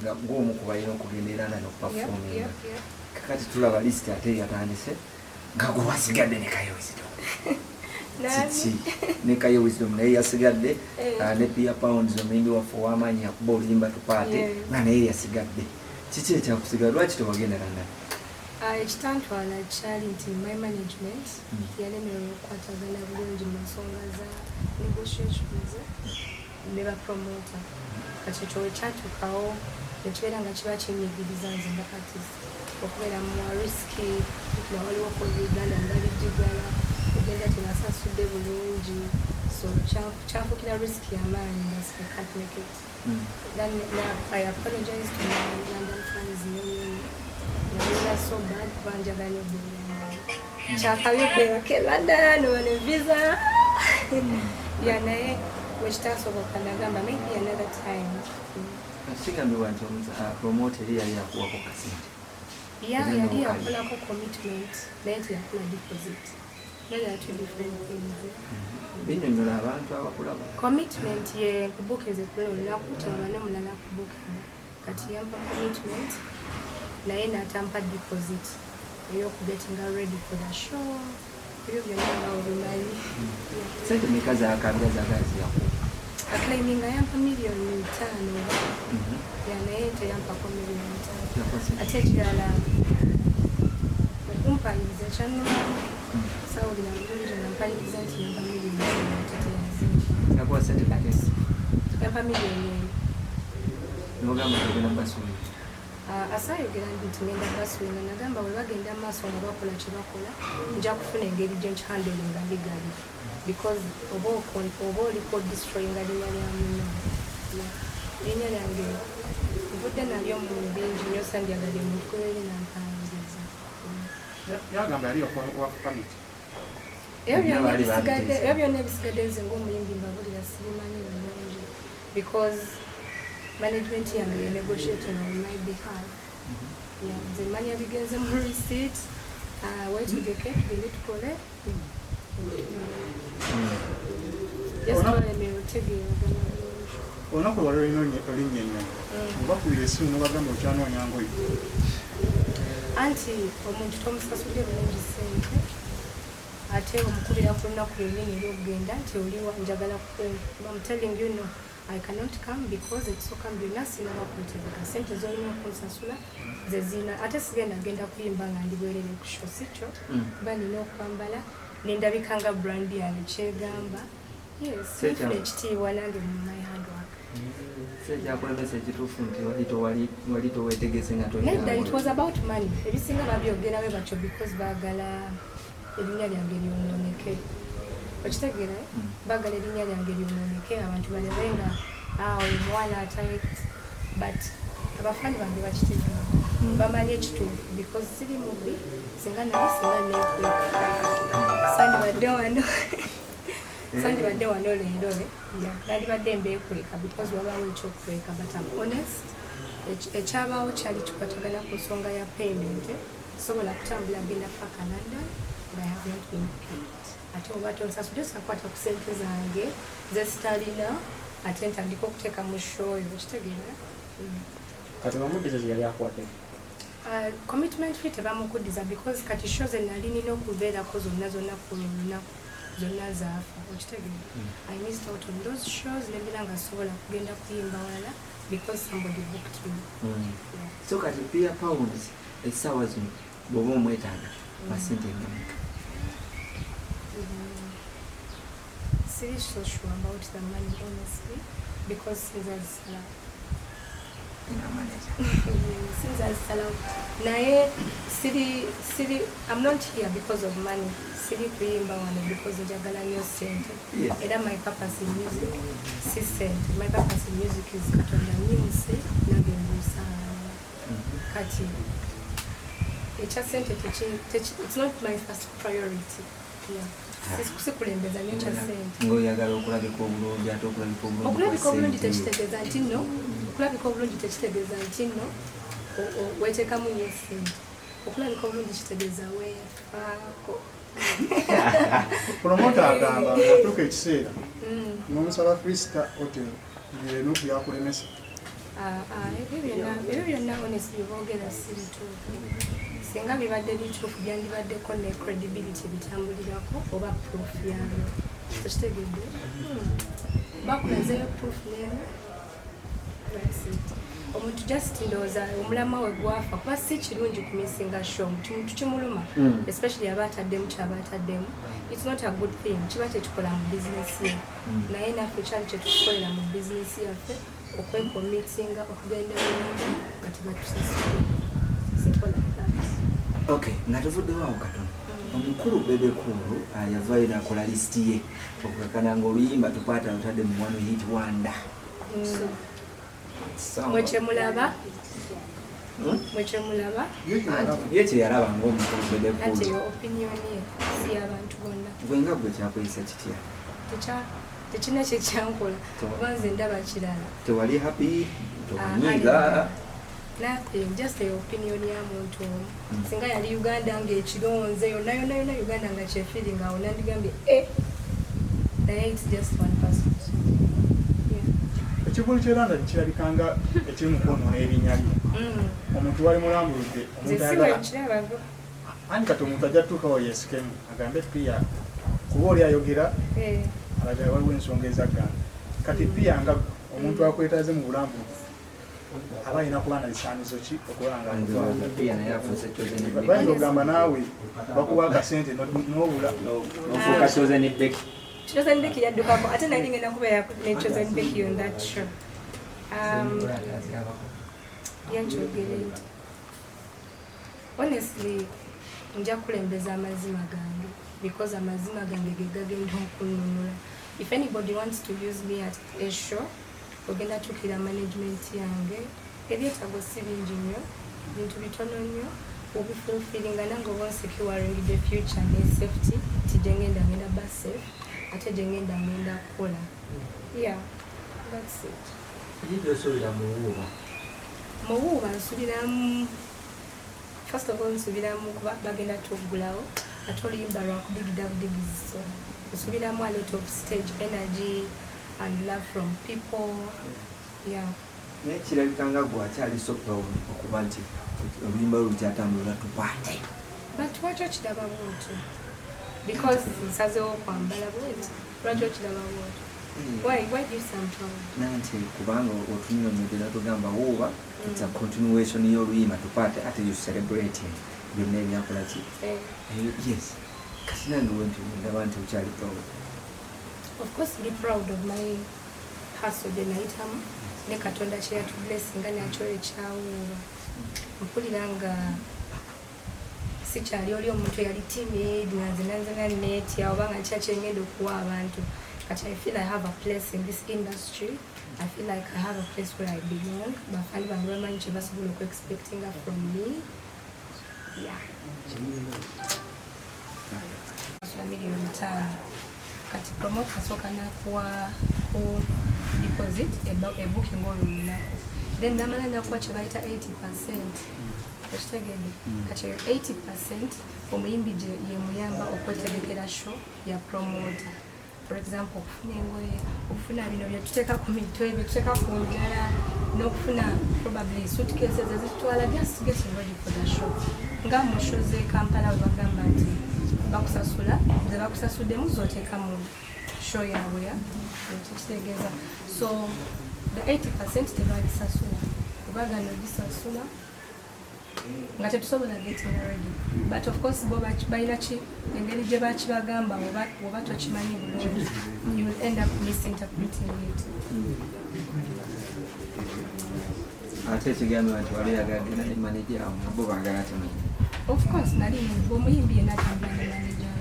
Nga gwomu ku balina okugenda era nga nokuperforminga. Kakati tulaba list ate yatandise nga gwe wasigadde ne Kaye Wisdom. Kiki ne Kaye Wisdom naye yasigadde, ah, ne Pia Pounds omuyimbi waffe ow'amaanyi yakuba oluyimba tupaate nga naye yasigadde. Kiki ekyakusigala? Lwaki tewagenda London? Ah, ekitantwala kyali nti my management yalemererwa okukwatagana bulungi mu nsonga za negotiations ne ba promoter. Kati ekyo wekyatuukawo nekibeera nga kiba kinyigiriza nze nga artist okubeera mu risk nga waliwo ku Uganda nga bijigala ogenda tebasasudde bulungi, so kyanfukira risk yamaanyi nga I can't make it. Then now I apologize to my London fans nnyo nnyo nnyo. Nawulira so bad kuba njagala nnyo okubeera kyakabi okubeerako e London wano visa ya, naye wekitasoboka nagamba maybe another time. Kigambibwa nti promoter eri yali yakuwako kasente. Ya. Era Yali n'okalya. yakolako commitment naye teyakola deposit. Those are two different things. Binyonyola abantu abakulaba. Commitment ye nkubukinze kula olunaku, tewaba n'omulala akubukinga. Kati yampa commitment naye n'atampa deposit ey'okugetinga ready for the show. Ebyo byonna nga obimanyi. Sente meka zakabira zagala ziyakuwa? Aclaiminga yampa 5 miliyoni oba ya, naye teyampako 5 miliyoni. Ate ekirala, okumpayiriza kyannumamu, sawulira bulungi nga mpayiriza nti yampa 5 miliyoni ate teyazimpa. Yakuwa sente meka? Yampa 1 miliyoni. Nogamba togenda basuula? Ah, asaayogera nti ngenda basuula. Nagamba bwe bagenda maaso nga bakola kye bakola, nja kufuna engeri gye nkihandlinga legally because oba oliko destroyinga linnya lya munno. Yeah. Erinnya lyange nvudde nalyo mu bingi nnyo, sandyagadde muntu kubeeri nampangiriza. Yagamba yali yakuwa permit. Ebyo Byonna byonna baali ebisigadde, babiteesa. ebyo byonna ebisigadde nze ng'omuyimbi mbabulira sibimanyi bulungi because management yange ye negotiating on my behalf. Yeah, nze manya bigenze mu receipt, ah, weetegeke tugende tukole. Just twalemererwa otegeeragana bulungi. Olunaku lwali olina olinnya ennyonyi, obakubira essimu nobagamba okyanoonya ngoye? Anti omuntu tomusasudde bulungi ssente ate omukubira ku lunaku lwennyini eryokugenda nti oliwa, njagala ku, I'm telling you, no, I cannot come because ekisooka mu byonna sinaba kwetegeka, sente zolina okunsasula ze zina, ate sigenda genda kuyimba nga ndi bwerere ku show, si kyo? Mba nina okwambala nendabika nga brand yange kyegamba. Yes, nfuna ekitiibwa nange mu my hard work. Sekyakulemesa ekituufu nti wali towetegese nga tolina Nedda, it ngoye. was about money. Ebisinga babyogerawe batyo because baagala erinnya lyange lyonooneke, okitegeera, eh? Baagala erinnya lyange lyonooneke, abantu balabe nga, ah, oyo muwala ata, but abafaani bange bakitegeera, bamanyi ekituufu because siri mubbi. Singa nali, singa nekweka, sandibadde wano, sandibadde wano leero, eh? Yeah, nandibadde mbeekweka because wabaawo ekyokweka, but I'm honest. Ekyabaawo kyali kikwatagana ku nsonga ya payment. Sobola kutambula genda paka London nga I have not been paid. Ate oba tonsasudde, sakwata ku sente zange zesitalina ate ntandika okuteeka mu show yo, okitegeera? Kati bamuddiza ze yali akuwadde? Commitment fee tebamukuddiza because kati show ze nali nina okubeerako zonna zonna ku olwo olunaku zonna zaafa, okitegeera? I missed out on those shows nembeera nga sobola kugenda kuyimba walala because somebody booked me. Yeah. So kati Pia Pounds essaawa zino bw'oba omwetaaga, masente ngameka? Siri so sure about the money, honestly, because since azisalawo, since azisalawo, naye siri I'm not here because of money. Siri kuyimba wano because njagala nnyo sente. Era my purpose in music si sente. My purpose in music is Katonda nyimuse nange mbuusa abalala. Kati ekya sente it's not my first priority. Yeah. Sikulembeza nnyo kya sente. Ngaoyagala okulabika obulungi, ate okulabika obulungi Okulabika kwa obulungi ssente. tekitegeeza nti nno, okulabika obulungi tekitegeeza nti nno weteekamu nnyo sente. Okulabika obulungi kitegeeza weefaako. Promoter agamba ng'otuuka ekiseera n'omusaba Three Star Hotel ng'enuuku yakulemesa. Ah, ah, ebyo byonna honestly byeboogera si bituufu. Singa bibadde bituufu, byandibaddeko ne credibility bitambulirako oba proof yabyo. Okitegedde? Bakulazeyo proof nemu. That's it. Omuntu just ndowooza omulamwa we gwafa, kuba si kirungi kumissinga show. Muntu kimuluma, especially aba ataddemu kyaba ataddemu. It's not a good thing, kiba tekikola mu bizinesi ye. Naye naffe kyali kyetukikolera mu bizinesi yaffe, okwecommittinga okugenda ewundo nga tebatusasula. Simple like that. Okay, nga tuvuddewo awo katono, omukulu Bebe Cool yavaayo nakola lisiti ye okukakana nga oluyimba Tukwata lutadde mu one hit wonder. Mwe kyemulaba? Mwe kyemulaba? Ye kyeyalaba ngaomukulu Bebe Ate Cool. yo opinion ye, si y'abantu bonna. Gwe nga gwe kyakuyisa kitya? Tekina kyekyankola, kuba nze ndaba kirala. Tewali happy? Tokunyiiga? Nothing, just a opinion ya muntu omu. Singa yali Uganda ng'ekironze yonna yonna yonna, Uganda nga kyefeelinga, awo nandigambye e, naye it's just one person. Yeah. Ekivulu ky'eranda kirabikanga ekiri mu kwonoona erinnya lyo. Omuntu wali mulambuludde. Nze Omuntu si ayagala wekiraba. Anti kati omuntu ajja tutuukawo yeesikemu agambe Pia, kuba oli ayogera alaga waliwo ensonga ezaggana. Kati Pia, nga omuntu akwetaaze mu bulambulukufu, aba alina kuba na bisaanizo ki okuba nga akutwala? Pia naye afuuse Chosen Becky. Bayinza okugamba naawe bakuwa akasente n'obula. Nofuuka Chosen Becky. Chosen Becky yaddukako, ate nali ngenda kubeera ne Chosen Becky on that show. Yankyogere nti honestly nja kulembeza amazima gange, because amazima gange ge gagenda okunnunula. If anybody wants to use me at a show, ogenda tuukira management yange. Ebyetaago si bingi nnyo, bintu bitono nnyo obifulfillinga, nange oba onsecuring the future ne safety, ti gyengenda ngenda ba safe, ate gyengenda ngenda kukola. Yeah, that's it. Kiki gyosuubira mu Wuuba? Muwuuba nsubiramu, first of all nsubiramu kuba bagenda tuggulawo, ate oluyimba lwakudigida budigizi, so nsubiramu a lot of stage energy and love from people, yeah. Naye kirabika nga gwe akyali so proud okuba nti oluyimba lwo lukyatambula, Tukwate. But lwaki okiraba bwotyo? Because nsazeewo okwambala bweti, lwaki okiraba bwotyo? Why do you sound proud? Nanti kubanga otunyonyodde tugamba Wuuba, it's a continuation y'oluyimba Tukwate, ate you celebrating byonna ebyakola ki. Eh, Yes, kati nange wenti ndaba nti okyali proud. Of course be proud of my hustle gye nayitamu ne Katonda kye yatublessinga nakyo ekyawuuba. Mpulira nga sikyali oli omuntu eyali timid, nga nze nanzena neetya oba nga nkya kyengenda okuwa abantu. Kati I feel I have a place in this industry. I feel like I have a place where I belong. Bafani bange bamanyi kye basobola okuexpectinga from me. Yeah, 5 million. Kati promoter asooka nakuwa ku deposit ebooking olwo olunaku, then namala nakuwa kye bayita 80%. Okitegedde? Kati eyo 80% omuyimbi gye yemuyamba okwetegekera show ya promoter, for example okufuna engoye, okufuna bino byetuteeka ku mitwe, byetuteeka ku njala, n'okufuna probably suitcases ezitutwala, just getting ready for the show. Nga mu show z'e Kampala bwe bagamba nti bakusasula, ze bakusasuddemu zoteeka mu show yaabwe, ya ekyo kitegeeza. So the 80% tebagisasula, kubagana ogisasula nga tetusobola getting ready. But of course bo balina ki engeri gye bakibagamba, oba tokimanyi bulungi, you will end up misinterpreting it. Ate ekigambibwa nti wali yagagenda ne manager awo, nga bo baagala temanyi. Of course nali omuyimbi yenna atambula ne manager.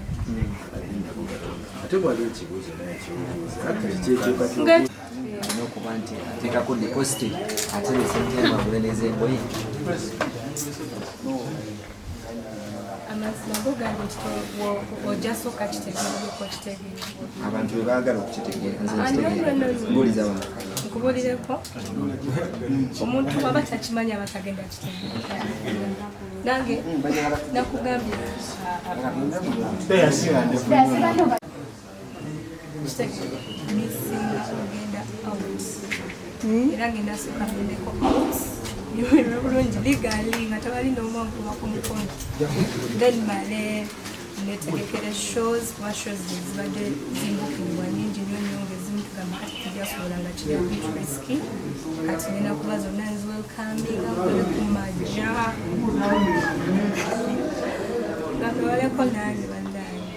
Ate waliwo ekibuuzo naye kyobuuza. Nga Alina okuba nti ateekako deposit, ate the same time agule n'ezengoye. Amazima go gali nti ojja sooka kitegeera okitegeera. Abantu bwe baagala okukitegeera, nze Ah, no, no, no, nkitegeera. no. Mbuuliza bantu. Nkubuulireko, omuntu aba takimanyi aba tagenda kitegeera. Nange nakugambye, kitegeera, missinga ogenda out. Era ngenda sooka ngendeko out, nyumirwe bulungi legally nga tewali n'omu ankuba ku mukono, then male netegekere shows, kuba shows zibadde zimbukibwa nyingi nnyo nnyo, nga ezimu tugamba kati tujjasobola nga kiri a bit risky. Kati ngenda kuba zonna nziwelcominga, nkole ku maja nga noleko nange bannange.